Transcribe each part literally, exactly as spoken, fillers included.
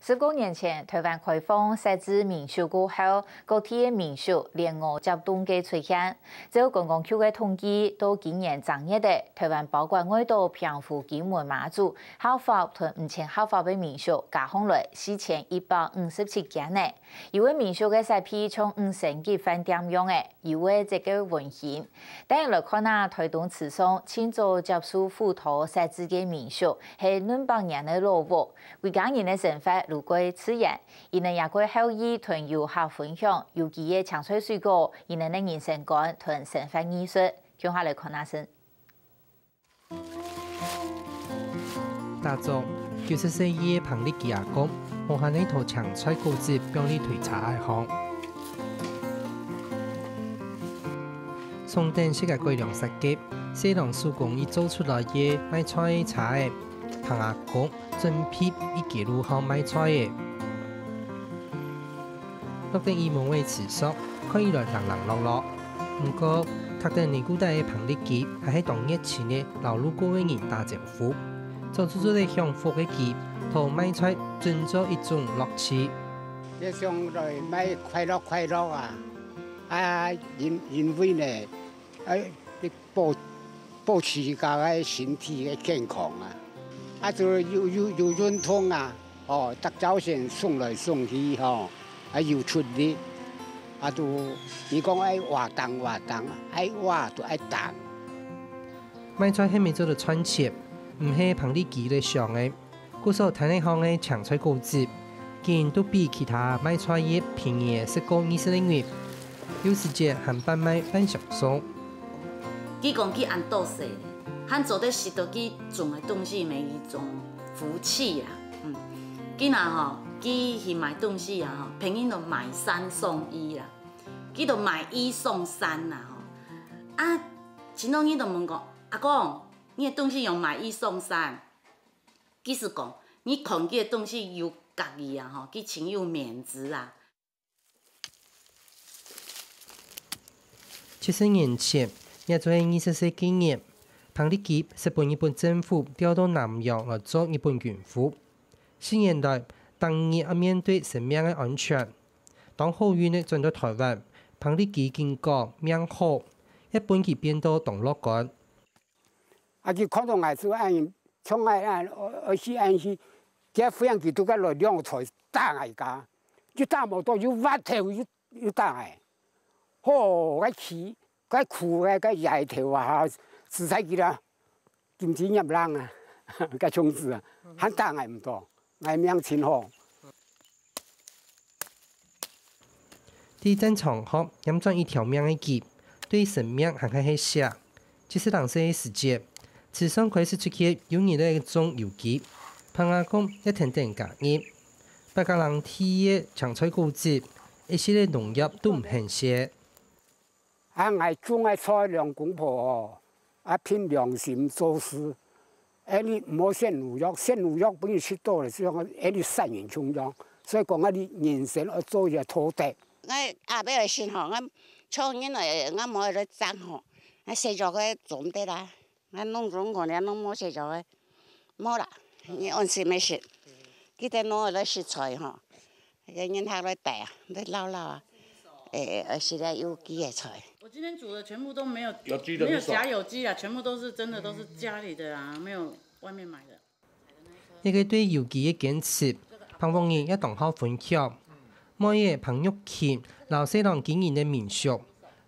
十過年前，臺灣開放設置民宿過後，各地个民宿連臥接棟个出現。照觀光局个統計，到今年正月仔，臺灣包括外島、澎湖、金門、馬祖，合法同毋曾合法个民宿加項來四千一百五十七間呢。有个民宿个設備像五星級飯店樣仔，有个則較溫馨。等下來看啊，臺東池上盡早接受府土設置个民宿，係兩百年个老屋。 歸家人个生活愈過自然，佢等也過好意同遊客分享有機个青菜水果，佢等个人生觀同生活藝術。共下來看下先。打早，九十歲个彭立基阿公，無閒仔拖青菜果子放入推車仔項。上等式个改良設計，細郎手工藝做出來个賣菜个車仔，彭阿公 準備一街路項賣菜仔。落等雨濛个池上，看起來零零落落。毋過，䌈等泥褲帶个彭立基，還係當熱情个摎路過个人打招呼。做出做得享福个佢，討賣菜真做一種樂趣。你想來賣快樂快樂啊！啊，因，因為呢，哎，你保 保持自家个身體个健康啊，啊，就有，有，有運動啊，哦，逐朝晨送來送去吼，啊，有出力，啊，就你講愛活動活動，愛活就愛動。賣菜係毋係做得賺錢，毋係彭立基个想个。 故所攤仔項个青菜果子，竟都比其他賣菜个便宜十過二十个銀，有時節還半賣半相送。佢講佢恁多歲咧，還做得食到佢種个東西，乜一種福氣啊。嗯，佢若吼，佢去買東西啊吼，便宜都買三送一啦，佢都買一送三啦吼。啊，前兩日都問講：「阿公，你个東西有買一送三？」 佢就講，你看佢个東西有合意啊吼，佢盡有面子啊。七十年前，也就係二十歲該年，彭立基就分日本政府調到南洋來做日本軍夫。四年來，逐日愛面對生命个安全。當好運仔轉到臺灣，彭立基緊講命好，也分佢變到當樂觀。 啊，佢看到𠊎就恁，像𠊎恁，愛，愛死恁死，佢飛行機都該來兩台打𠊎家，又打無到，又挖頭，又，又打𠊎。吼，該氣，該苦，該，該搖頭啊，實在佢啦，金枝玉郎啊，該種子啊，還打𠊎毋到，𠊎命盡好。 在戰場項，險轉一條命个佢，對生命還較係惜。七十零歲个時節，池上開始出現有人來種有機，彭阿公也跈等加入。百家郎地个青菜果子，一息仔農藥都毋肯施。啊，𠊎種个菜兩公婆哦，啊，憑良心做事。 恁呢毋好食農藥，食農藥分你食到了，就像恁呢殺人共樣。所以講啊，你人生愛做一个道德。𠊎阿伯个心吼，𠊎做人个，𠊎無愛來爭吼，𠊎食藥个總得啦，𠊎攏總可能攏無食藥个，無啦，你安心个食，記得攏愛來食菜吼。 該人客來帶啊，來尞尞啊，欸，欸，食了有機个菜。我今天煮的全部都沒有，有機的沒有假有機啊，全部都是真的，都是家裡的啊，沒有外面買的。一个對有機个堅持，彭屋人也當好分享。妹仔彭玉琴摎細郎經營个民宿，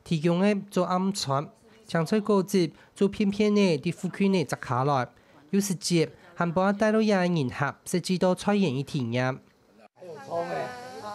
提供个早暗餐，青菜果子就片片仔在附近个摘下來，有時節還會帶落這个人客，設計到菜園去體驗。 哦，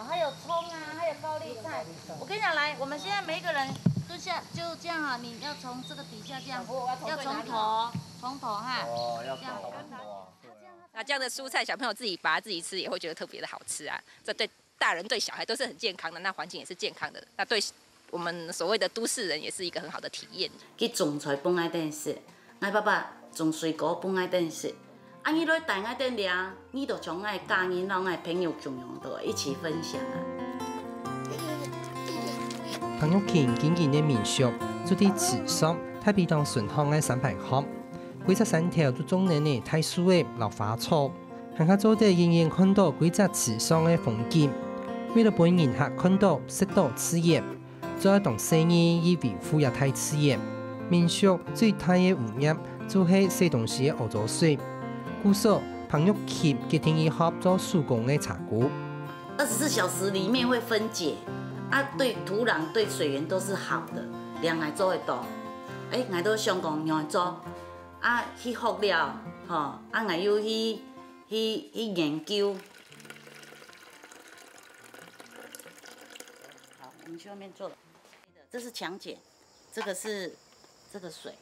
還有蔥啊，還有高麗菜。我跟你講，來，我們現在每一個人都下，就這樣哈，你要從這個底下這樣，要從頭，從頭哈。哦，要從頭。這樣。那這樣的蔬菜，小朋友自己拔自己吃，也會覺得特別的好吃啊。這對大人對小孩都是很健康的，那環境也是健康的，那對我們所謂的都市人也是一個很好的體驗。佢種菜分𠊎等食， 𠊎爸爸種水果分𠊎等食，恁呢來帶𠊎等尞，你就像𠊎家人摎𠊎朋友共樣，都一起分享啊。彭玉琴經營个民宿，就在池上大埤塘順巷个山排巷，歸隻山頭就種等仔大樹仔摎花草，還較做得遠遠看著歸隻池上个風景。為了分人客看著、食著自然，就愛當細義去維護這大自然。民宿最大个污染就係洗東西个屙糟水。故所，彭玉琴決定去學做手工个茶牯。二十四小時裡面會分解，啊，對土壤、對水源都是好的，恁樣做會到。欸，𠊎都想講仰般做，啊，去學了，吼，啊，𠊎又去，去，去研究。好，我們去外面做。這是強鹼，這個是這個水。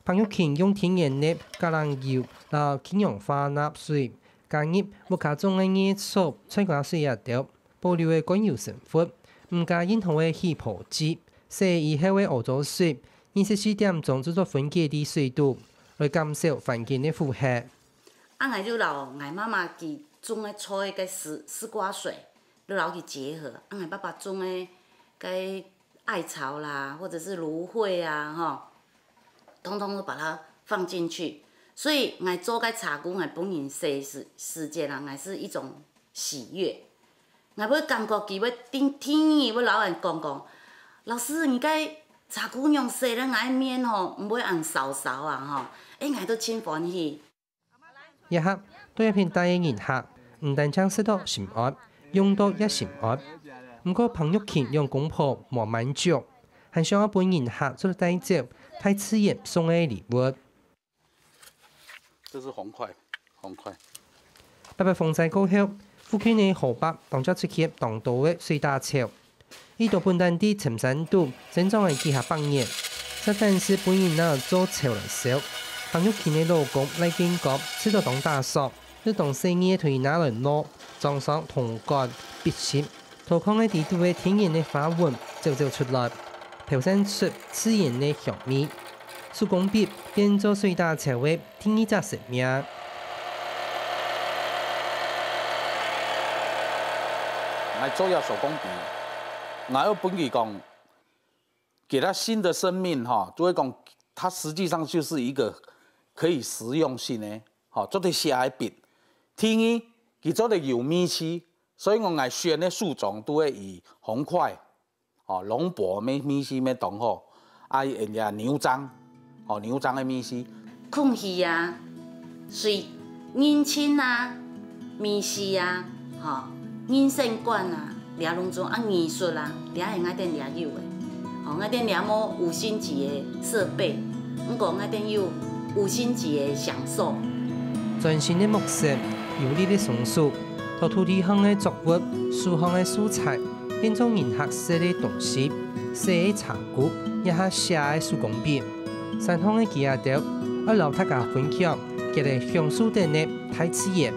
彭玉琴用天然个橄欖油摎去氧化鈉水，加入屋下種个艾草、菜瓜水這兜，保留个摜油成分，毋加任何个起泡劑，洗以後个屙糟水，二十四點鐘就做分解在水肚，來減少環境个負荷。啊，𠊎就摎𠊎媽媽佢種个菜个絲，絲瓜水，就摎佢結合。啊，𠊎爸爸種个該艾草啦，或者是蘆薈啊，吼，通通都把它放進去。所以𠊎做个茶牯，𠊎分人洗時，時節啊，𠊎是一種喜悅。𠊎會感覺佢會天，天天會摎人講講，老師，你个茶牯仰洗了𠊎面吼，毋會恁燒燒啊吼，欸，𠊎都真歡喜。 這下，到這片戴个人客，毋單淨食著心安，用著也心安。毋過彭玉琴兩公婆無滿足，還想愛分人客做得帶走大自然送个禮物。這是紅檜，紅檜。八八風災過後，附近个河壩當就出現當多个水碓草。 已到本旦在深山肚生長个幾下百年，煞單係分人拿來做柴來燒。彭玉琴个老公賴金剛試著當打爽，就當細義个同佢拿來挼，裝上銅管、筆芯，塗囥个底肚个天然个花紋走走出來，飄散出自然个香味。手工筆變做水碓草个 第二隻生命。𠊎做這手工筆，𠊎愛分佢講，給它新的生命哈，就會講，它實際上就是一個可以實用性的，哈，做得寫个筆。第二，佢做得有味緒，所以講𠊎選个樹種都會以紅檜， 哦，龍柏个味緒乜當好，啊，人家牛樟，哦，牛樟个味緒。空氣啊，水，人情啊，味緒啊，吼，人生觀啊，這攏總啊，藝術啊，這係𠊎等這有个。吼，𠊎等這無五星級个設備，毋過𠊎等有五星級个享受。專心个目神，有力个雙手，摎土地項个作物、樹項个素材， 變做人客食个東西，洗个茶牯，這下寫个手工筆。山項个佢兜，愛摎大家分享，佢兜享受等个大自然，